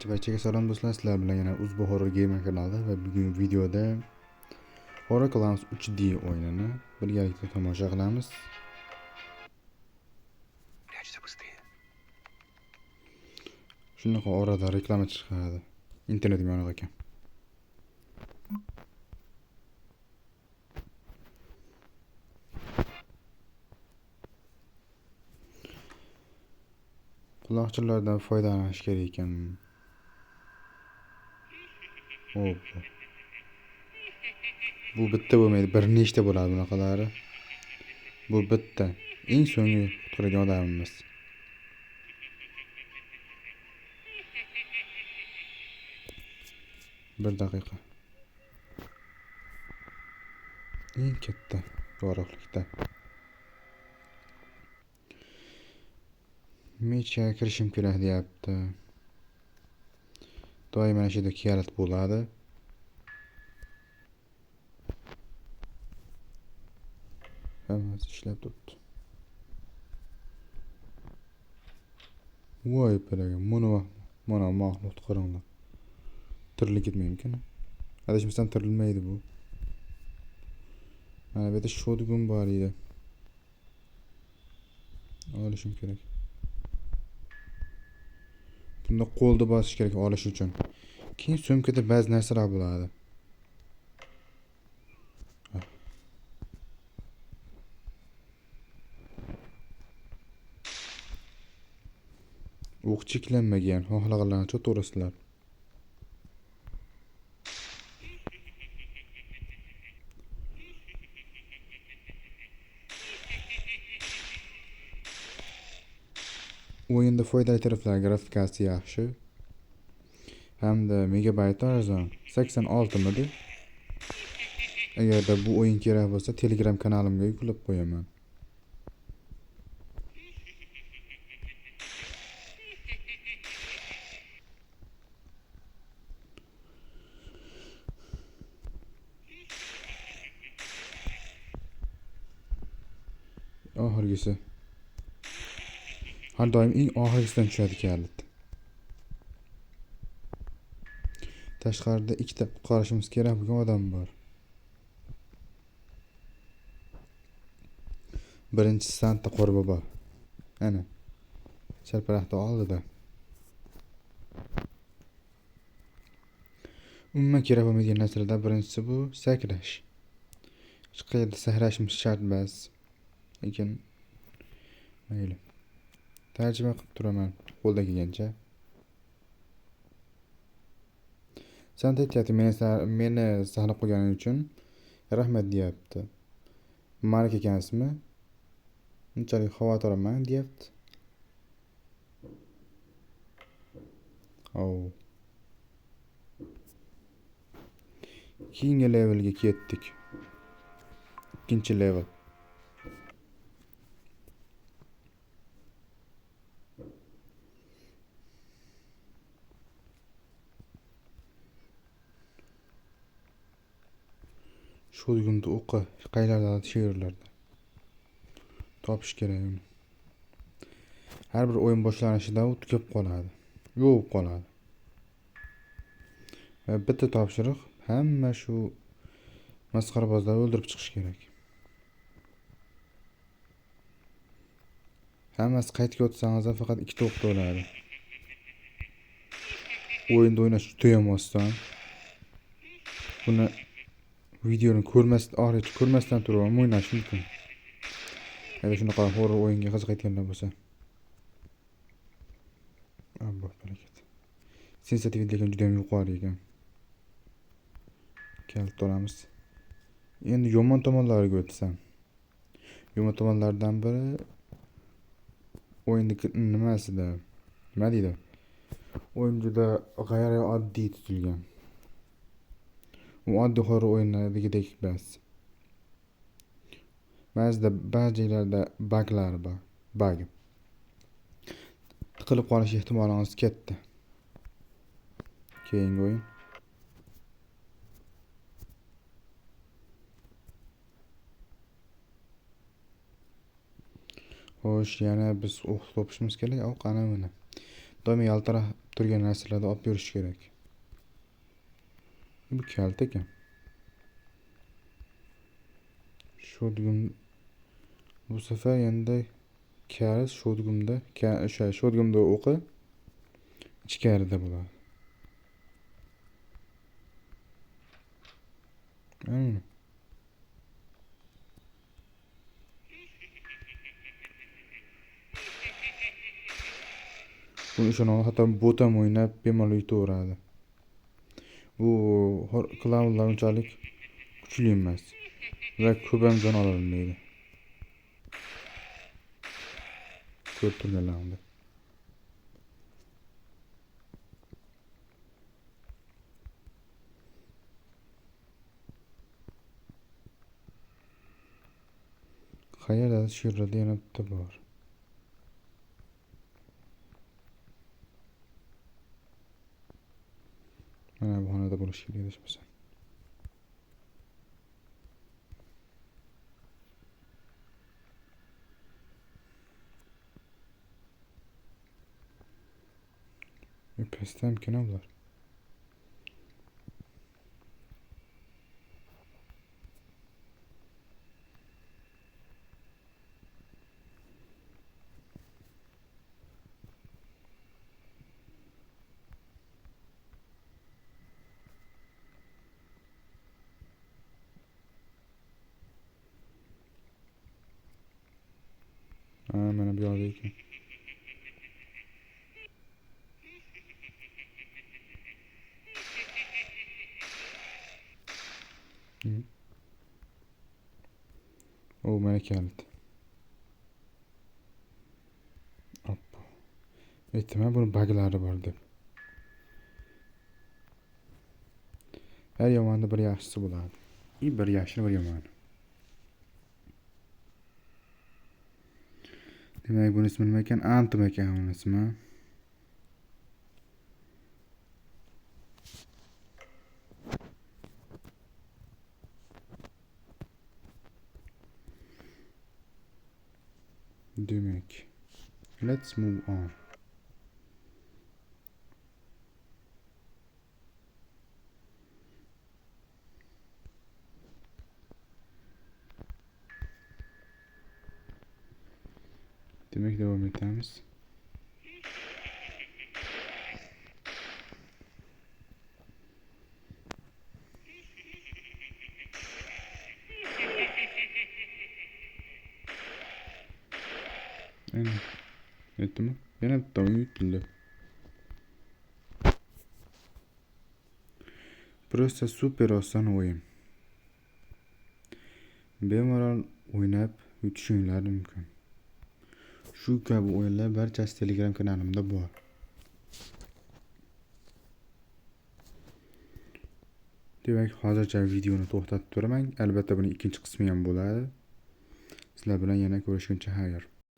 Barchaga salom do'stlar, sizlar bilan yana Uzbu Horror Gamer kanalida va bugun videoda Horror Clowns 3D o'yinini birgalikda tomosha qilamiz. Прячься быстрее. Shunaqa orada reklama chiqadi. Internetim yoniq ekan. Quloqchinlardan foydalanish kerak ekan. Hop. Bu bitta bo'lmaydi, bir nechta bo'ladi bunaqalari. Bu bitta. Eng so'nggi qutqaradigan odamimiz. Bir daqiqa. Eng katta yorug'likda. Mechaga kirishim kerak deyapti. Doim mana shu yerda kalit bo'ladi. Hammasi ishlab turibdi. Voy palaga, mana maxluq qaranglar. Tirilib ketmaymkin? Adashmasam tirilmaydi bu. Mana bu yerda shotgun bor edi. Olishim kerak. Bunda qo'lni bosish kerak olish uchun. Keyin sumkada ba'zi narsalar bo'ladi. O'q cheklanmagan, xohlaganlarni to'g'risizlar. O'yinda foydali taraflar grafikasi yaxshi. Hamda megabayt arzon. 86 midi. Agarda bu o'yin kerak bo'lsa, Telegram kanalimga yuklab qo'yaman. Oxirgisi. Har doim eng oxirgisidan tushadi kalit. Tashqarida ikkita qutqarishimiz kerak bo'lgan odam bor. Birinchisi Santa Qorbobo. Ana. Sharparahda oldida. Umuman kerak bo'lmaydigan narsalardan birinchisi bu sakrash. Hech qayerda sakrashimiz shart emas. Lekin mayli. Tarjima qilib turaman qo'ldan kelgancha. Santa aytyapti, meni saqlab qo'yganing uchun rahmat deyapti. Mark ekansizmi? Unchalik xavotir olmang deyapti. Oh. Keyingi levelga ketdik. Ikkinchi level. Shotgunni o'qi, qayerlarda shu yerlarda. Topish kerak uni. Har bir o'yin boshlanishida u tugab qoladi. Yo'q qoladi. Va bitta topshiriq, hamma shu masxarabozlarni o'ldirib chiqish kerak. Hammasi qaytga o'tsangiz ham faqat ikkita o'qda o'ladi. O'yinda o'ynash juda ham oson. Buni videoni ko'rmasdan, oxirigacha ko'rmasdan turib ham o'ynash mumkin. Agar shunaqa horror o'yinga qiziqayotganlar bo'lsa. Alloh barakat. Sensitivligi juda ham yuqori ekan. Kalit olamiz. Endi yomon tomonlariga o'tsam. Yomon tomonlardan biri o'yinni nimasida? Nima deydi? O'yin juda g'ayrioddiy tuzilgan. U oddiy horror o'yinlardagidek emas. Ba'zida ba'zi joylarda buglar bor. Bug. Tiqilib qolish ehtimolingiz katta. Keyingi o'yin. Xo'sh, yana biz o'q topishimiz kerak. O'q ana mana. Doim yaltirab Turgan narsalarni olib yurish kerak. Bu kalit ekan. Shodgum bu safar endi kalit shodgumda, o'sha shodgumda o'qi ichkarida bo'ladi. Aynen. Buni ishonadi, hatto bot ham o'ynab bemalol yutaveradi. Bu klaunlar unchalik kuchli emas va ko'p ham jon ola olmaydi. Ko'rib turganlarimda. Qayerda shu yerda yana bitta bor. Mana bu xonada bo'lishi kerak adashmasam. Pastdamikin bular? Ha, mana bu yoqda ekan. O mana kalit. Oppa. Aytdim, buni baglari bor deb. Har yomonda bir yaxshisi bo'ladi. Bir yaxshi, bir yomoni. Demak, buni ismi nima ekan? Antum ekan buni ismi. Demak, let's move on. Demak, davom etamiz. Aynen. Yetdimi? Yana bitta o'yin yutildi. Просто super oson o'yin. Bemalol o'ynab yutishinglar mumkin. Shu kabi o'yinlar barchasi Telegram kanalimda bor. Demak, hozircha videoni to'xtatib turaman. Albatta buning ikkinchi qismi ham bo'ladi. Sizlar bilan yana ko'rishguncha xayr.